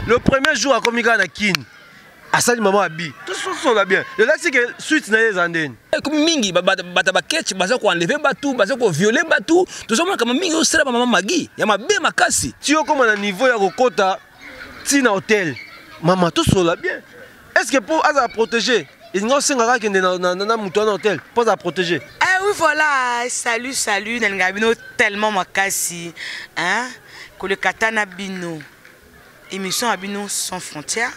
Le premier jour akomi kaka na Kin, asali mama abi tososola bien, elakisi ke suite na ye eza ndeni. Ekomi mingi bato ya baketch baza koenleve bato, baza koviole bato. Tozomona kama mingi osala bamama Magi ya mabe makasi. Ti okóma na niveau ya kokɔta ntina hotel, mama, tosola bien, est ce que mpo azala protégé, elinga osengaka akende na moto wana hotel mpo azala protégé? Eh oui, voilà, salut, salut, nalinga bino tellement makasi, hein, koleka ta na bino émission ya bino Sans Frontière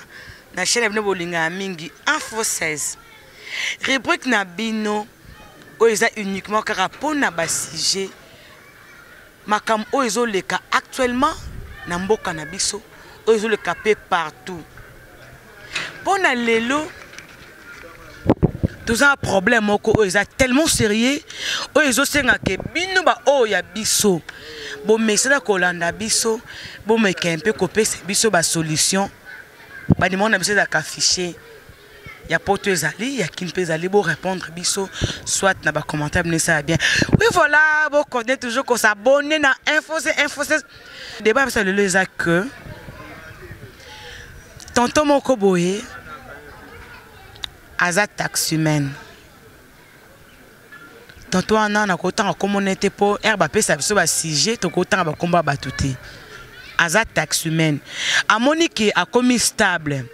na chaîne ya bino bolingaka mingi, Info 16, rubrique na bino oyo eza uniquement kaka mpona basujet, makambo oyo ezoleka actuellement na mboka na biso, oyo ezoleka mpe partout. Mpo na lelo, toza na problème moko oyo eza tellement sérieux, oyo ezosengaka bino baoyo ya biso bomesana kolanda biso, bomeka mpe kopesa biso basolution. Banimero na biso ezalaka affiché, ya poto ezali, ya Kin mpe ezali. Borépondre biso soit na bacommentaire bino, esala bien. Oui, voilà, bocontinue toujours kos'abonner na Info C, Info C. Débat biso lelo eza que tonton moko boye aza taximan. Tonton wana, nakotanga komona te mpo ere bapesa biso basujet, tokotanga bakombo ya bato te. Aza taximan, amoni ke akomi stable,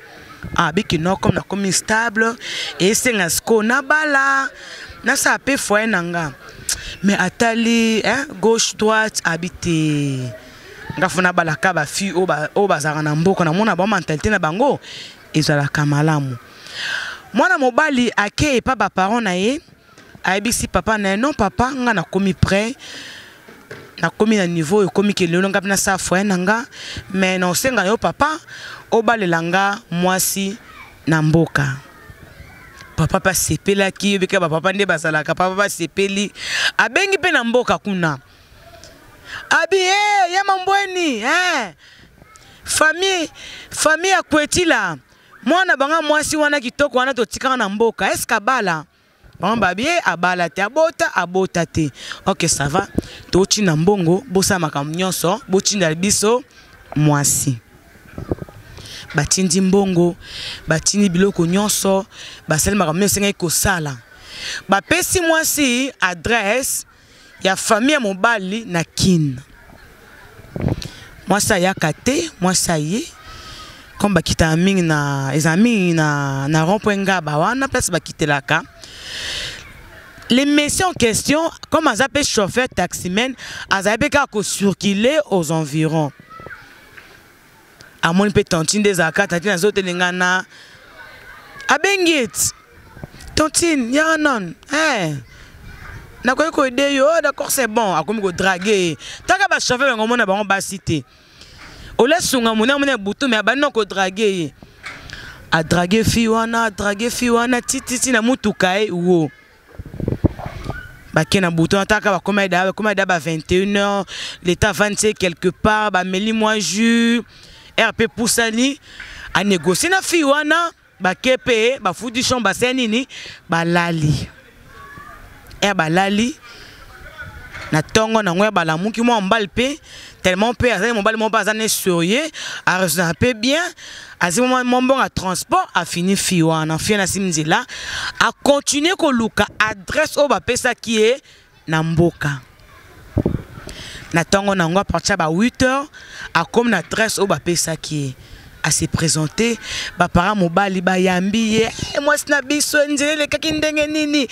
abiki no, comme nakomi stable, esenga sikoyo nabala, nasala mpe foyer na nga. Mais atali, hein, gauche, droite, abi te, nga fo nabalaka bafille oyo bazalaka na mboka, namona bango mentalité na bango ezalaka malamu. Mwana mobali ake epa baparent na ye, ayebisi papa na ye: "Non papa, nga nakomi prêt, nakomi na niveau ekomi ke lelo nga mpe nasala foyer na nga, mais na osenga yo papa, obalela nga mwasi na mboka." Papa mpe asepelaki, yebika bapapa nde bazalaka. Papa mpe asepeli, abengi mpe na mboka kuna, abi e ya mambweni, eh, famille ya Kwetila, mwana banga mwasi wana kitoko wana totikaka na mboka, eske abala? Bango babi ye abala te, abota, abota te. Ok, ça va, totinda mbongo, bosala makambo nyonso, botinda biso mwasi. Batindi mbongo, batindi biloko nyonso, basali makambo nyonso esengaki kosala, bapesi mwasi adresse ya famille ya mobali na Kine. Mwasi ayaka te. Mwasi aye, comme bakitaka mingi na, eza mingi na rond point Ngaba wana, place bakitelaka. Le monsieur en question, comme aza mpe chauffeur taximan, azali mpe kaka kocirculer aux environs, amoni mpe tantine nde ezalaka. Tantine azotelengana, abengi eti: "Tantine, yaka nanu, hey. Nakoki koaider yo." "Oh, d'accord, c'est bon." Akomi kodraguer ye. Taka bachauffeur bango, omona bango basi te, olesunga mona mona butu, me abandi na kodraguer ye, adraguer fille wana, adraguer fille wana tititi na mutuka ye wo. Bake na butu wana, taka bakoma da ba 21 heures, l'état avandi quelque part, bameli mwa jus, rp pusani, anégocie na fille wana, bake mpe bafuti chambre, basali nini, balali. Ere balali, na ntongo nango ya balamuki, mwa mobali mpe tellement mpe azali mobali moko mpe aza ne sérieux, araisonna mpe bien, azwi mwa mbongo ya transport, afini fille wana. Fille na nsimi nzela, akontinue koluka adresse oyo bapesaki ye na mboka. Na ntongo nango, à partir ya ba 8 heures, akomi na adresse oyo bapesaki ye, ase présente. Baparent mobali bayambi ye: hey, "Mwasi na biso, nzela elekaki ndenge nini?"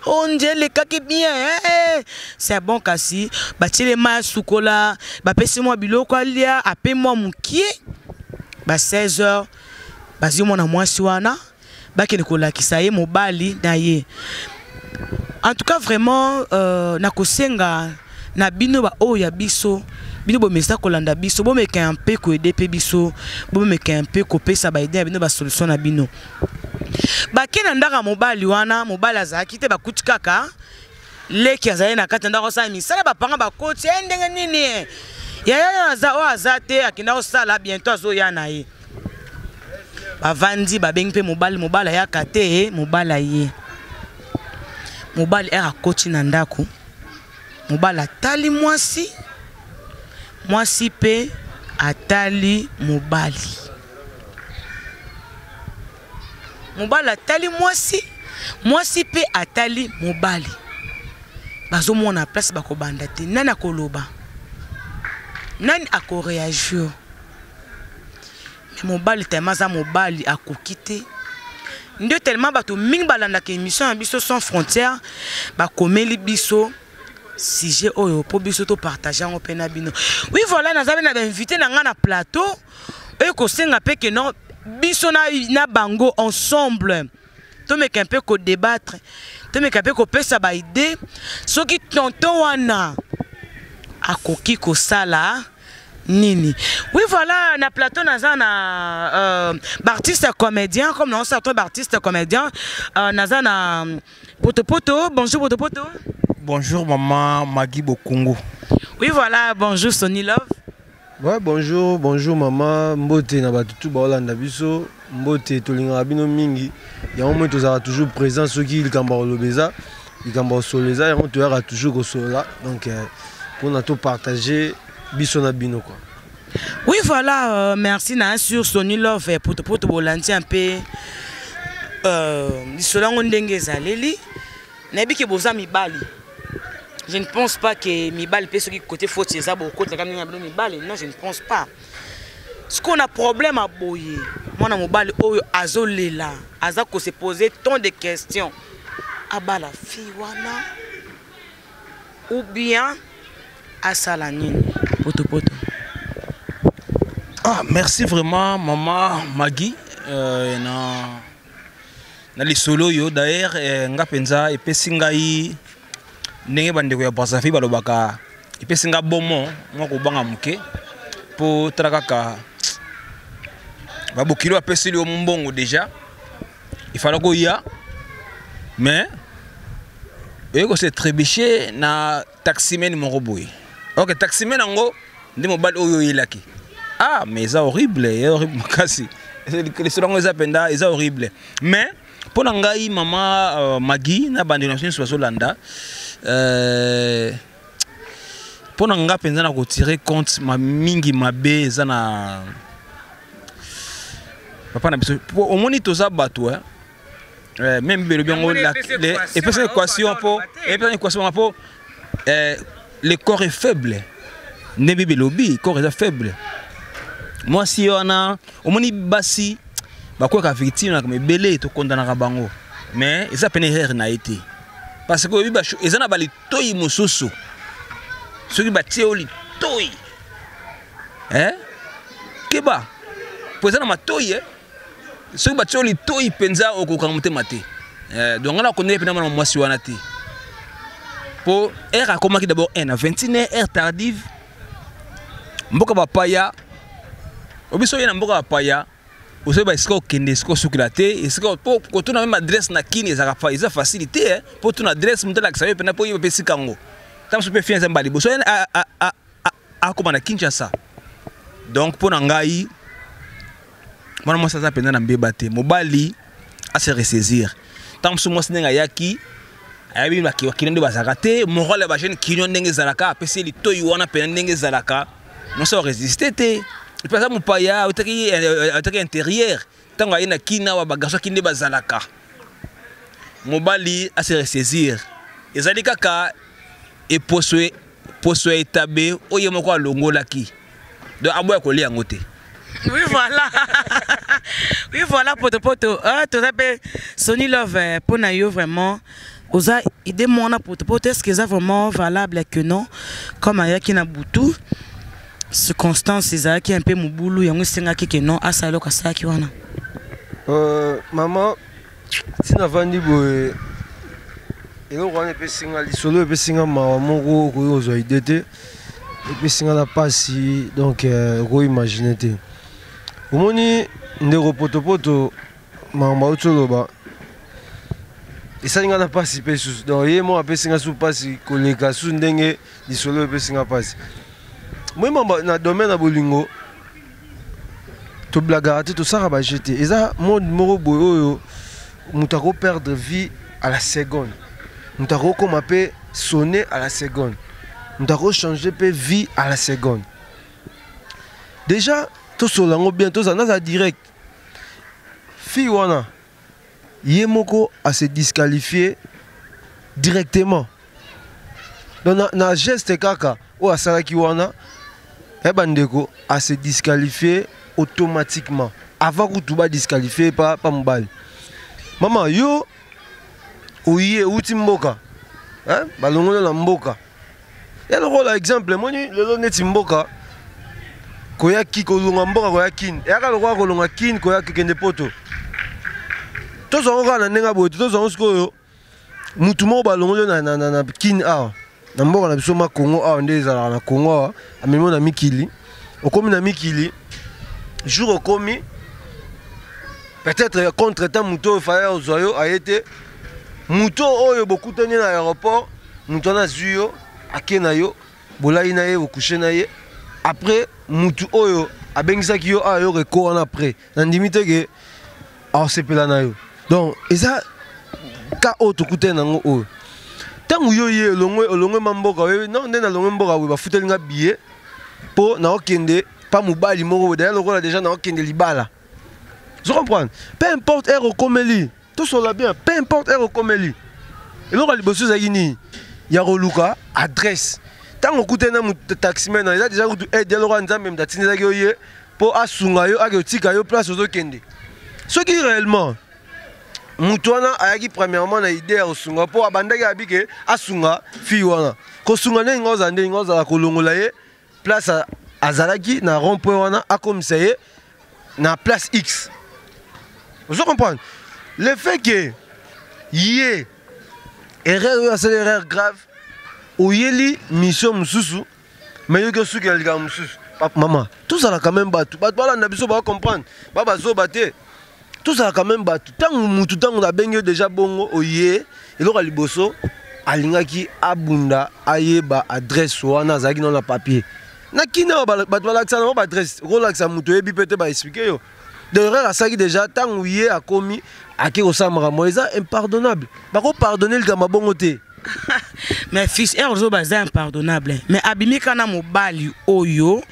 "O, nzela elekaki bien, hey, c'est bon." Kasi batieli mai, asukola, bapesi mwa biloko alia, ape mwa mokie. Ba 16 heures, bazwi mwana mwasi wana, bakende kolakisa ye mobali na ye. En tout cas, vraiment, nakosenga na bino baoyo ya biso, bino bomesa kolanda biso, bomeka mpe koaider mpe biso, bomeka mpe kopesa baidée ya bino, basolution na bino. Bake na ndako ya mobali wana, mobali azalaki te, bakuti kaka leki azali na kati ya ndako osala misala. Bapanga bakoti ye: "Ndenge nini ye yaya aza oyo aza te?" Akenda kosala, bientôt azoya na ye. Bavandi, babengi mpe mobali, mobali ayaka te. Mobali aye, mobali ere akoti na ndako, mobali atali mwasi, mwasi mpe atali mobali. Mobali atali mwasi, mwasi mpe atali mobali, bazomona place bakobanda te. Nani akoloba? Nani akoréagir? Mais mobali, tellement aza mobali, akoki te. Nde tellement bato mingi balandaka émission ya biso Sans Frontière, bakomeli biso sujet oyo mpo biso topartage yango mpe na bino. Oui, voilà, naza mpe na bainvité na ngai na plateau oyo kosenga mpe ke non, biso na bango ensemble tomeka mpe kodébattre, tomeka mpe kopesa baidée soki tonton wana akoki kosala nini. Oui, voilà, na plateau naza na baartiste comédien, comme naosala to baartiste comédien, naza na Potopoto. Bonjour Potopoto. Bonjour maman Magui Bokungu. Oui, voilà, bonjour Sonny Love. Ouais, bonjour, bonjour maman. Mbote na bato tu baolanda biso. Mbote, tolingaka bino mingi. Yango moi tozalaka toujours présent soki likambo ya koloba eza, likambo ya kosolola eza, yango toyaka toujours kosolola. Donc mpona topartage biso na bino quoi. Oui, voilà, merci na sur Sonny Love, Potopoto. Bolandi un peu lisolo yango ndenge ezaleli. Nayebi ke boza mibali, je ne pense pas que mibali mpe soki côté faute eza, bokotelaka ndenge na bino mibali. Non, je ne pense pas. Sikoyo na problème aboye, mwana mobali oyo azolela, aza kose poser tant de questions: abala fille wana ou bien asala nini? Potopoto. Ah, merci vraiment maman Magui na lisolo oyo. D'ailleurs nga mpenza epesi ngai, ndenge bandeko ya Brazzaville balobaka, epesi nga bomo mwa kobanga moke, mpo tala kaka babokili bapeseli yo mbongo déjà, ifala koya, mais oye kose trébucher na taximen moko boye. Ok, taximen yango nde mobali oyo oyelaki. Ah, mais eza horrible, eza horrible makasi. Lisolo yango eza mpenza, eza horrible. Mais mpo na ngai, mama Magi na bandeko na biso nyonso bazolanda, mpo na nga mpenza na kotirer compte ma mingi mabe eza na papa na biso, po omoni toza bato, eh? Même belobi yango, epesa équation, mpo epesa équation, mpo le corps est faible. Nde bible elobi corps eza faible. Mwasi wana, omoni basi bakweka victime na ebele, tokondanaka bango, mais eza pene erreur na ye te, parce que oyebi eza na balitoi mosusu, soki batie yo litoi, eh? Keba, po eza na matoi, eh? Soki batie yo litoi mpenza, okokanga motema te. Donc nga nakondeli mpena mwana mwasi wana te, po heure akomaki d'abord 1 na 21 heure, heure tardive, mboka bapaya. Obiso oye na mboka bapaya, ozoyeba esika okende, esika osukela te, esika po kotuna même adresse na kini ezalaka eza facile te, mpo tuna adresse, moto alakisa yo mpena mpo oyeba mpe esika yango. Ntango mosusu mpe fia eza mbala liboso akóma na Kinshasa. Donc mpo na ngai, mwana mwasi aza mpenza na mbeba te. Mobali ase ressaisir. Ntango mosusu mwasi ndenge ayaki, ayebi bakino nde bazalaka te, moral ya bajeune kino ndenge ezalaka, apesi ye litoi wana mpena ndenge ezalaka, mwasi aresiste te. Epe aza mopaya, autaki intérieur. Ntango aye na kina awa, bagarçon aki nde bazalaka. Mobali ase ressaisir. Ezali kaka eposo, poso ya etabe oyo ye moko alongolaki, donc aboya kolia yango te. Oui, voilà, oui, voilà, Potopoto. Toza mpe Sony Love. Mpo na yo vraiment, oza idée mwana Potopoto, est ce que eza vraiment valable que non, comme ayaki na butu, circonstance ezalaki un peu mobulu, yango esengaki ke non, asala eloko asalaki wana? Mama, ntina avandi boye, eloko wana epesi nga, lisolo epesi nga mawa moko okoki kozwa idée te. Epesi nga na mpasi, donc okoimagine te. Omoni ndeko Potopoto, makambo auti oloba esali nga na mpasi mpe susu. Donc ye moko apesi nga su mpasi koleka su ndenge lisolo epesi nga mpasi. Moi mamba na domaine ya bolingo, toblagaka te, tosalaka baje te. Eza monde moko boye oyo moto akoperdre vie à la seconde, moto akokoma mpe sonner à la seconde, moto akochange mpe vie à la seconde. Déjà tosolola yango bien, tozala, nazala direct. Fille wana Ye moko a se disqualifier directement. Donc na geste kaka oyo asalaki wana, ya bandeko, a se disqualifier automatiquement avant kutu ba disqualifier pa mobali. Mama, yo oye outi mboka, hein, balongoli na mboka. Ya lokola exemple, moni lelo neti mboka koyaki kolonga mboka koya Kin, eyaka lokola kolonga Kin koya kokende poto. Tozwango kaka na ndenge boye, tozwango sikoyo mutu moko balongoli na Kin awa, na mboka na biso ma Congo awa, nde ezalaka na Congo awa, amemi na mikili. Okomi na mikili, jour okomi peut-être contre-temps, moto oyo faya ozwa yo aye te, moto oyo bokutani na aéroport, moto wana azwi yo, ake na yo, bolai na ye, bocoucher na ye. Après, mutu oyo abengisaki yo awa, yo reko wana, après nandimi te ke aosepela na yo. Donc eza ka oyo tokutani nango oyo, ntango yo ye olongwe, olongwe ma mboka oyebi non, nde nalongwe mboka boye, bafuteli nga billet mpo naokende pa mobali moko boye, daya lokola déjà naokende libala. Je comprends, peu importe heure okomeli, tosola bien, peu importe heure okomeli, eloko ya liboso ezalaki nini? Ya koluka adresse. Ntango okutani na taximan, eza déjà kutu aide eloko ya Nzambe, moto atindisaki yo ye mpo asunga yo, ake otika yo place ozokende. Soki réellement moto wana ayaki premièrement na idée ya kosunga, mpo abandaki abi ke asunga fille wana, kosunga ndenge nga ozala, ndenge nga ozala, kolongola ye place azalaki na rond point wana, akomisa ye na place X. Ozo comprendre le fait que ye erreur oyo asali, erreur grave, oyeli mission mosusu, mais yoki osuki na likambo mosusu. Mama, tozala quand même bato, bato balanda biso bacomprendre, ba bazoba te. Tozala quand même bato. Ntango mutu, ntango abengi yo déjà bongo, oye, eloko ya liboso alingaki abunda ayeba adresse wana. Azalaki nano na papier na kini awa, bato balakisa nango baadresse, okolakisa moto oyebi mpe te, baexpliquer yo. D'erreur asalaki déjà, ntango ye akomi, ake kosala makambo eza impardonnable, bakopardonner likambo bongo te. Mais fils r ozo baza impardonnable, mais abimi kaka na mobali oyo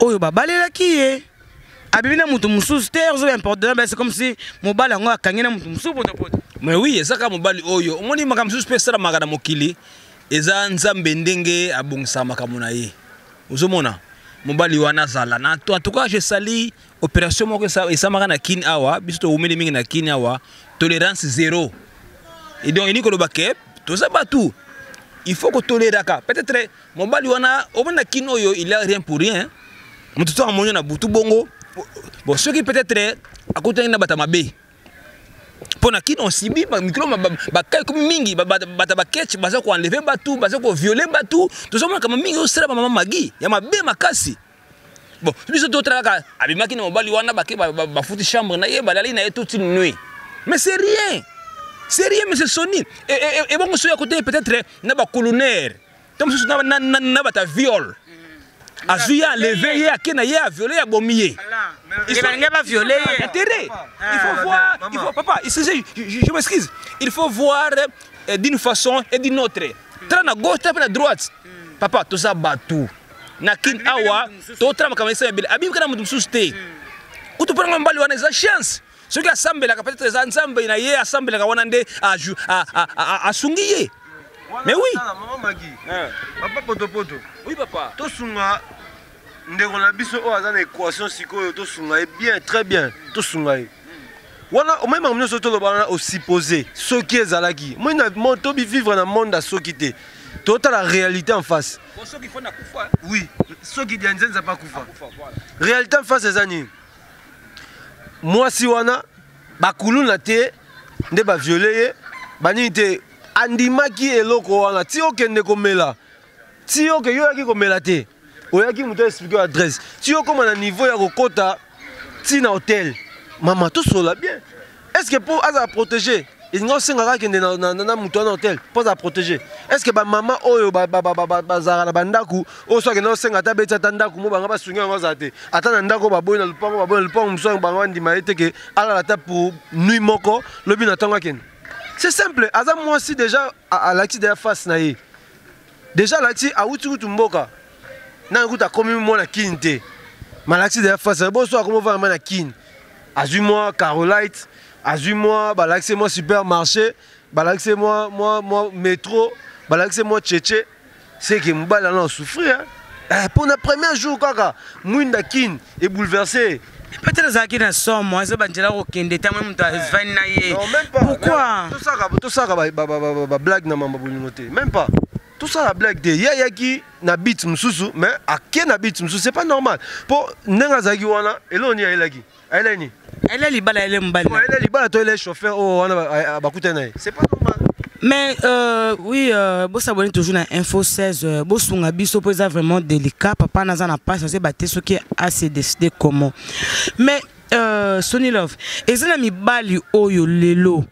oyo babalelaki ye, abimi na moto mosusu te. Ozo impardonnable, c'est comme si mobali yango akangi na moto mosusu potopoto. Mais oui, eza kaka mobali oyo. Omoni, makambo mosusu mpe esalamaka na mokili, eza Nzambe ndenge abongisaka makambo na ye. Ozomona mobali wana azala na, en tout cas je sali opération moko esamaka na Kini awa. Biso towumeli mingi na Kini awa, tolérance zéro. Et donc elingi koloba ke toza bato, il faut kotoleraka. Peut-être mobali wana, omoni na Kini oyo, il a rien pour rien. Moto to amoni na butu bongo, bon, soki peut-être akutani na bato mabe, mpo na Kini osibi mikolo bakai komi mingi, bato baketch baza koenlever bato, baza kovioler bato. Tozomona kama mingi osala bamama magi ya mabe makasi. Bon, biso totala kaka abimaki na mobali wana, bake bafuti chambre na ye, balali na ye toute une nuit. Mais c'est rien, c'est rien. Mais c'est soni ebongo soki akotaki peut-être na bacolonnaire to mosusu na bato ya viol, azwi ye, enlevé ye, ake na ye, aviolé, abomi ye. Intérêt, il faut voir, il faut, papa, je m'excuse, il faut voir d'une façon et d'une autre, tala na gauche, tala mpe na droite. Papa, toza bato na Kini awa, totala makambo esala ebele. Abimi kaka na moto mosusu te. Kutu mpona mobali wana eza chance, soki asambelaka, peut-être eza Nzambe na ye asambelaka wana nde asungi ye. Mais oui. Mama Magi, papa Potopoto. Oui, papa. Tosunga ndeko na biso oyo aza na équation sikoyo, tosunga ye bien, très bien, tosunga ye wana. Omoi makambo nyonso toloba wana, osupposer soki ezalaki moi na tobivivre na monde ya soki te, totala réalité en face. Oui, soki dia Nzenza pa kufa, réalité en face eza nini? Mwasi wana, bakuluna te nde bavioler ye, banini te, andimaki eloko wana ti okende komela, ti oke yo oyaki komela te, oyaki moto expliquer adresse, ti okóma na niveau ya kokɔta ti na hotel. Mama, tosola bien, est ce que mpo azala protégé, elingi osengaka akende na moto wana hotel mpo azala protégé? Est ce que bamama oyo bazalaka na bandako oyo, so akende osenga ata beti ata ndako mo bango basungi yango, azala te ata na ndako, baboyi na lupango, baboyi na lupango mosusu, bango bandima ye te ke alala ata pour nuit moko, lobi na ntango akende? C'est simple, aza mwasi déjà, alakisi déjà face na ye, déjà alakisi awuti kutu mboka nani, kutu akomi mwana Kini te, malakisi déjà face na boso, akomi ovanda na Kini, azwi mwa carolite. Azwi mwa, balakisi mwa supermarché, balakisi mwa métro, balakisi mwa tchétché. C'est que mobali ana souffrir, hein. Eh, pour le premier jour kaka mwinda kin est bouleversé. Peut-être azalaki na somo, aza banzela kokende ntango moto avandi na ye. Non, même pas. Pourquoi? Tosaka bablague na mamba bolingo te, même pas. Tosala blague te. Ye ayaki na bit mosusu, mais ake na bit mosusu, c'est pas normal. Mpo ndenge azalaki wana, eloko nini ayelaki? Ayelaki nini? Ele libala, ele mobali. Ayele libala to ele chauffeur oyo wana bakutani na ye? C'est pas normal. Mais oui, bosabonner toujours na Info 16, bosunga biso mpo eza vraiment délicat. Papa naza na mpasi, azoyeba te soki ase décide comment. Mais Sony Love, eza na mibali oyo lelo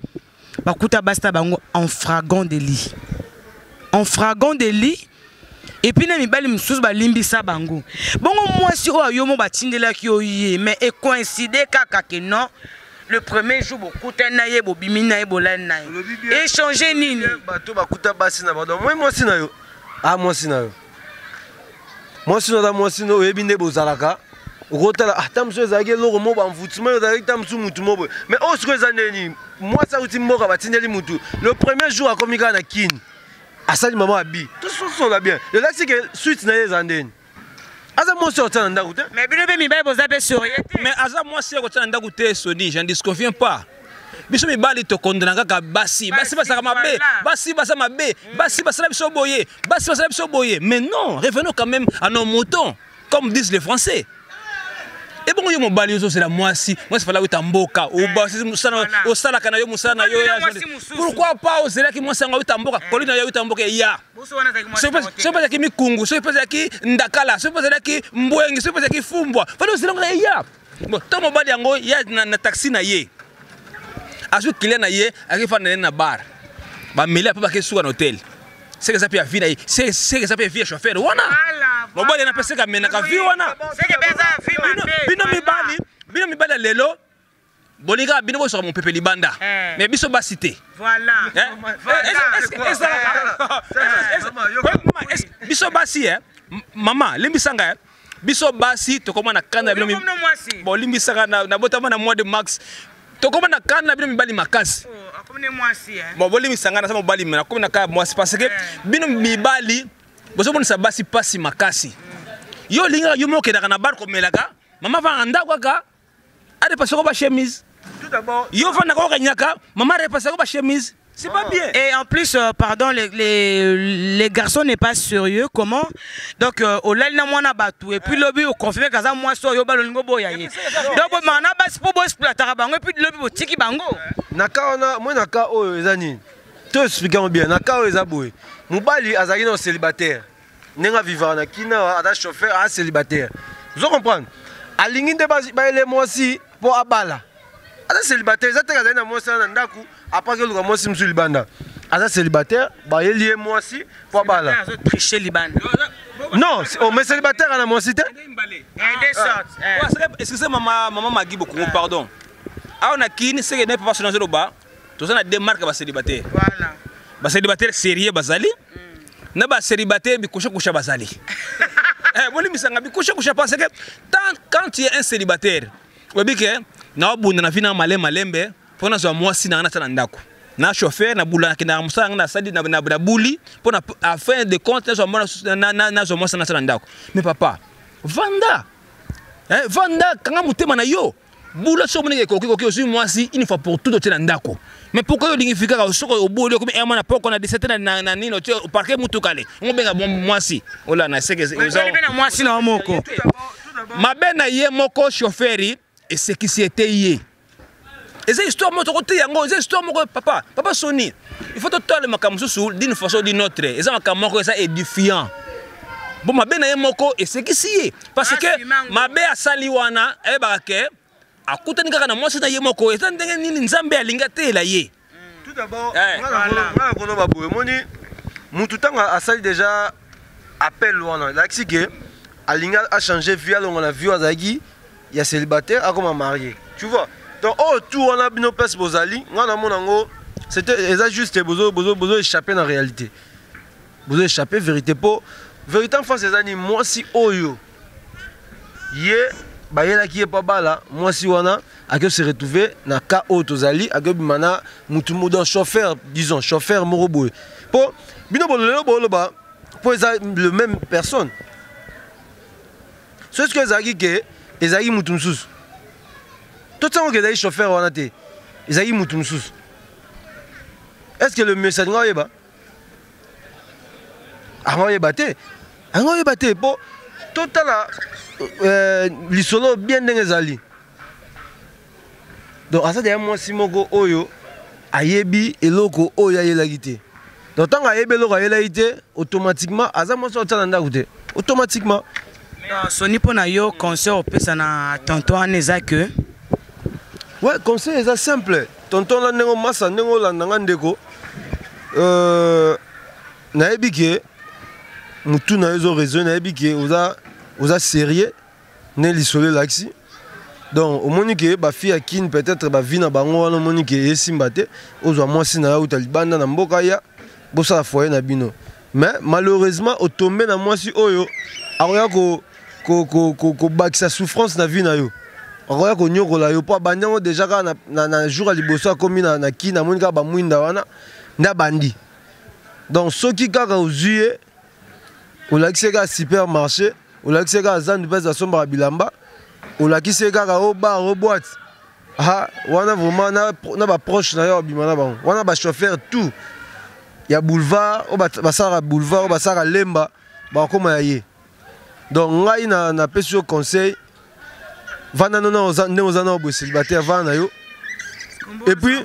bakuta basi na bango en flagrant délit, en flagrant délit. Et puis na mibali mosusu balimbisa bango. Bongo mwasi oyo yo mo batindelaki yo ye, mais ecoïncide kaka ke non, le premier jour bokutani na ye, bobimi na ye, bolani na ye, échange nini? Bato bakuta basi na bango, moi mwasi na yo, ah, mwasi na yo, mwasi no aza mwasi no, oyebi nde bozalaka. Okotala ata mosusu ezalaki eloko mo bamvutuma, ezalaki ta mosusu mutu mo boye. Mais oyo sikoyo eza ndeni? Mwasi akuti mboka, batindeli mutu, le premier jour akomi kaka na Kini, asali mama abi. Tososola bien, elakisi ke suite na ye eza ndeni? Aza mwasi oyo atia na ndako te. Mais bino mpe mibali boza mpe sérieux te. Mais aza mwasi ya kotia na ndako te, Soni, j'en disconviens pas. Biso mibali tokondana kaka basi, basi basalaka mabe, basi baza mabe, basi basala biso boye, basi basala biso boye. Mais non, revenons quand même à nos moutons, comme disent les Français. Ebongo yo mobali ozozela mwasi, mwasi fala awuta mboka, osalaka na yo mosala na yo, pourquoi pas ozelaki mwasi yango awuta mboka, koli na yo awuta mboka, eya? Soki mpe ezalaki mikungu, soki mpe ezalaki ndakala, soki mpe ezalaki mbwengi, soki mpe ezalaki fumbwa, fali ozela yango eya. Bon, to mobali yango ya na taxi na ye, azwi client na ye, akei fanda na ye na bar, bameli, ape bake suka na hotel. Seke eza mpe ya vie na ye, seke eza mpe ya vie ya chauffeur wana. Mobali na mpe seke amenaka vie wana. Bino mibali, bino mibali ya lelo bolingaka bino bosoka mopepe libanda, mais biso basi te. Ezalaka biso basi, mama, limbisanga, biso basi tokoma na kanda na bino. Bolimbisaka, nabotama na mois de mars, tokoma na kanda na bino mibali makasi. Bon, bolimbisanga, naza mobali, me nakomi na kaya mwasi, parce que bino mibali bozomonisa basi mpasi makasi. Yo olingaka yo moko okendaka na bar komelaka, mama vanga ndako kaka arepasako bachemise. Yo vandaka okanyaka, mama arepasako bachemise. C'est pas bien. Et en plus, pardon, les garçons n'est pas sérieux. Comment? Donc, olali na mwana batu et puis lobi oconfirme kaza mwasi oyo balolingo boya ye. Donc, mana basi po bo exploitaka bango et puis lobi botiki bango. Na ka wana, moi na ka oyo eza nini? To expliquer bien. Na ka oyo eza boye. Mobali azalaki na célibataire. Ndenge avivaka na kina, aza chauffeur, aza célibataire. Vous comprendre? Alingi nde bayele mwasi mpo abala. Aza célibataire, eza te azali na mwasi na ndako, apaki oluka mwasi mosusu libanda. Aza célibataire, bayeli ye mwasi mpo abala. Tricher libanda. Non, oh, mais célibataire ana mwasi te. Excusez, mama, mama Magi Bokongo, pardon. Awa na Kini, seke ne papa sona zoloba, toza na deux marques bacélibataire. Bacélibataire sérieux bazali na bacélibataire bikusha bazali. Bolimbisanga, bikusha, parce que tant quand tu es un célibataire, oyebi ke naobunda na vie na malembe malembe mpo nazwa mwasi na nga natia na ndako. Na chauffeur na bula, nakendaka mosala nga, nasali na buli mpo na à fin de compte nazwa mwasi natia na ndako. Mais papa, vanda, vanda, kanga motema na yo, bula. Soki omoniki ekoki koki, ozwi mwasi une fois pour tout, otie na ndako. Mais pourquoi olingi fi kaka soki oboli, okomi mwana poko na 17 na nini, otie oparke mutuka le obenga mwasi olana seke? Mpe na mwasi na yo moko. Mabe na ye moko chauffeur esekisi ete ye. Eza histoire moko tokote yango, eza histoire moko. Papa, papa Soni, il faut totala makambo mosusu d'une façon ou d'une autre. Eza makambo moko eza édifiant. Bon, mabe na ye moko esekisi ye, parce que mabe asali wana, ayebaka ke akutani kaka na mwasi na ye moko. Eza ndenge nini Nzambe alingi ateyela ye? Tout d'abord, nga na koloba boye: omoni mutu ntango asali déjà appel wana, elakisi ke alingi achange vie, alonga na vie oyo azalaki ya célibataire, akoma marié, tu vois? Donc oyo tout wana, bino place bozali, nga namona yango c'était eza juste bozo échapper na réalité, bozo échapper vérité. Po vérité en face eza nini? Mwasi oyo ye bayelaki ye mpo abala, mwasi wana Ake se retrouver na cas oyo tozali, ake obima na mutu donc chauffeur, disons chauffeur moko boye. Po bino bolelo boloba po eza le même personne. Soki que ezalaki ke ezalaki mutu mosusu. Totiango ke ezalaki chauffeur wana te. Ezalaki mutu mosusu. Est-ce que le monsieur alinga oyeba? Anga oyeba te. Anga oyeba te po totala lisolo bien ndenge ezali. Donc aza deya mwasi moko oyo ayebi eloko oyo ayelaki te. Donc ntango ayebi eloko ayelaki te, automatiquement aza mwasi oyo atia na ndako te. Automatiquement. Soni mpo na yo conseil opesa na tonton wana eza que ouais, conseil eza simple. Tonton la ndenge masa ndenge olanda nga ndeko, nayebi ke mutu na yo ezo raisonner, nayebi ke oza sérieux ne lisolo elakisi. Donc omoni ke ba fille ya Kin peut-être ba vie na bango wana omoni ke esimba te, ozwa mwasi na yo uta libanda na mboka ya bosala foyer na bino. Mais malheureusement otombe na mwasi oyo akoya kobakisa souffrance na vie na yo. Akoya konyokola yo po abandi yango déjà kaka na jour ya liboso akomi na Kin, amoni kaka bamwinda wana nde abandi. Donc soki kaka ozwi ye olakisi ye kaka supermarché, olakisi ye kaka zandu mpe asombaka bilamba, olakisi ye kaka o bar o boîte, ah wana vraiment na ba proche na yo abima na bango wana, ba chauffeur tout ya boulevard oyo basalaka boulevard oyo basalaka lemba bakokoma ya ye. Donc ngai napesi yo conseil, vanda nono ndenge oza na boye célibataire, vanda na yo. Et puis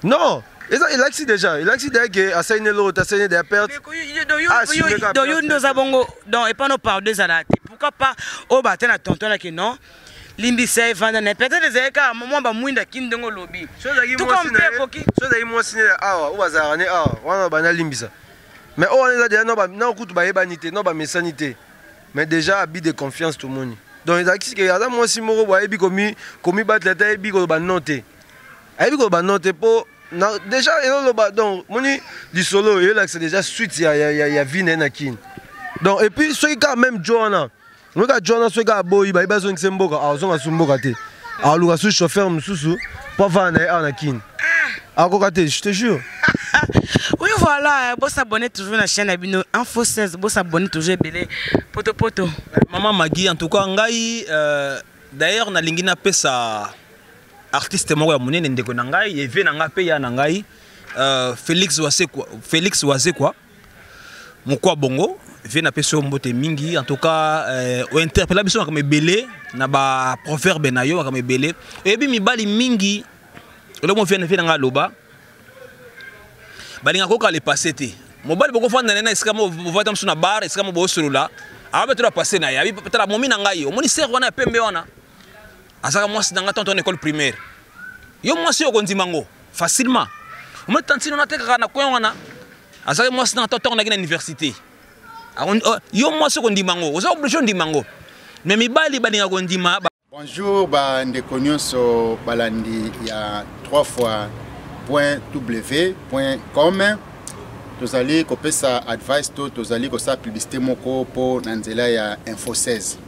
non, eza elakisi déjà, elakisi déjà ke asali ne eloko te, asali ne déjà perte. Donc yo nde oza bongo, donc epa no pardon ezala te. Pourquoi pas oyo bate na tonton alaki non, limbisa evanda na peut-être ezali kaka mwa bamwinda kini ndenge olobi. So ezalaki mwasi ne awa oyo bazalaka ne awa wana banda limbisa, mais oyo wana eza déjà na kutu bayebani te, no bamesani te, mais déjà abus de confiance tomoni. Donc ezalaki ke aza mwasi moko boye ayebi komibatela te, ayebi koloba non te, ayebi koloba non te mpo déjà ezoloba. Donc moni lisolo eyolakisa déjà suite ya vie na ye na Kini. Donc et puis soki kaka même jo wana, soki kaka jo wana, soki kaka aboyi, bayebi azongisa mboka, azonga su mboka te, aluka su chauffeur mosusu mpo avanda na ye awa na Kini, akoka te, je te jure. Oui, voilà, bo s'abonner toujours na chaîne ya bino Info 16, bo s'abonner toujours ebele poto poto. Maman Magui, en tout cas ngai d'ailleurs nalingi napesa artiste moko ya monene, ndeko na ngai, eve na ngai mpe ya na ngai, Félix Wasekwa, Félix Wazekwa mokwa bongo vie, napesi yo mbote mingi. En tout cas ointerpela biso makambo ebele na baproverbe na yo, makambo ebele oyebi mibali mingi. Eloko mo vie na ngai aloba, balingaka koyoka le passé te. Mobali bokofanda na ye na esika mo bovanda mosusu na bar, esika mo bosolola, awa tala passé na ye, abi tala momi na ngai, omoni sere wana ya pembe wana, azalaka mwasi na ngai tanto na école primaire. Yo mwasi oyo okondima ngo facilement. Omoni tantine wana atekaka na coin wana, azalaki mwasi na ngai ntango naki na université. Yo mwasi okondima ngo, oza obligé ondima ngo, mais mibali balingaka kondima. Bonjour bandeko nyonso balandi ya 3 fois point w point com. Tozali kopesa advice to tozali kosala publicité moko mpo na nzela ya Info 16.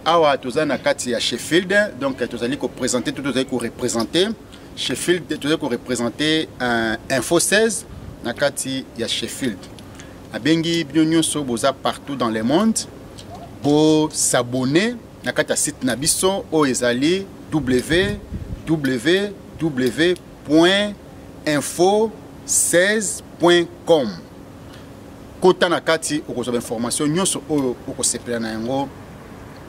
Awa toza na kati ya Sheffield, donc tozali koprésente to tozali koreprésente Sheffield, tozali koreprésente Info 16 na kati ya Sheffield. Abengi bino nyonso boza partout dans le monde bosabonner na kati ya site na biso oyo ezali www info 16 com. Kota na kati, okozwa bainformation nyonso oyo okosepela na yango.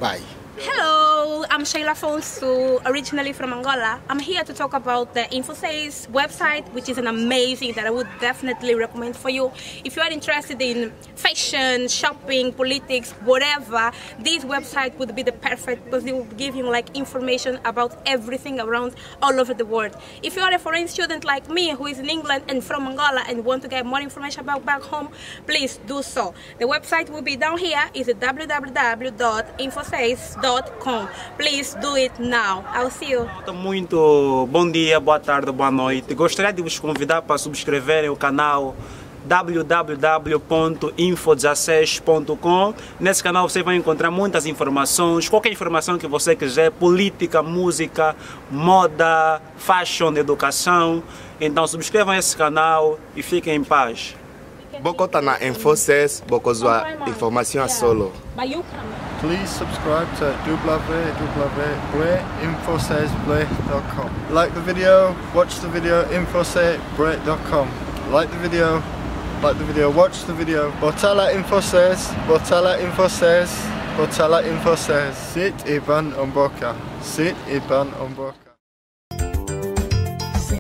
Bye. Hello, I'm Sheila Afonso, originally from Angola. I'm here to talk about the Infosys website, which is an amazing that I would definitely recommend for you. If you are interested in fashion, shopping, politics, whatever, this website would be the perfect because it will give you like information about everything around all over the world. If you are a foreign student like me who is in England and from Angola and want to get more information about back home, please do so. The website will be down here, is www.infosys.com. Please do it now. I'll see you. Muito bom dia, boa tarde, boa noite. Gostaria de vos convidar para subscreverem o canal www.info16.com. Nesse canal você vai encontrar muitas informações, qualquer informação que você quiser, política, música, moda, fashion, educação. Então subscrevam esse canal e fiquem em paz. Bokota na Info 16, bokozwa information ya solo. Please subscribe to www.info16.com. Like the video, watch the video, info16.com. Like the video, like the video, watch the video. Botala Info says, Botala Info says, Botala Info says. Sit Ivan Omboka. Sit Ivan Omboka.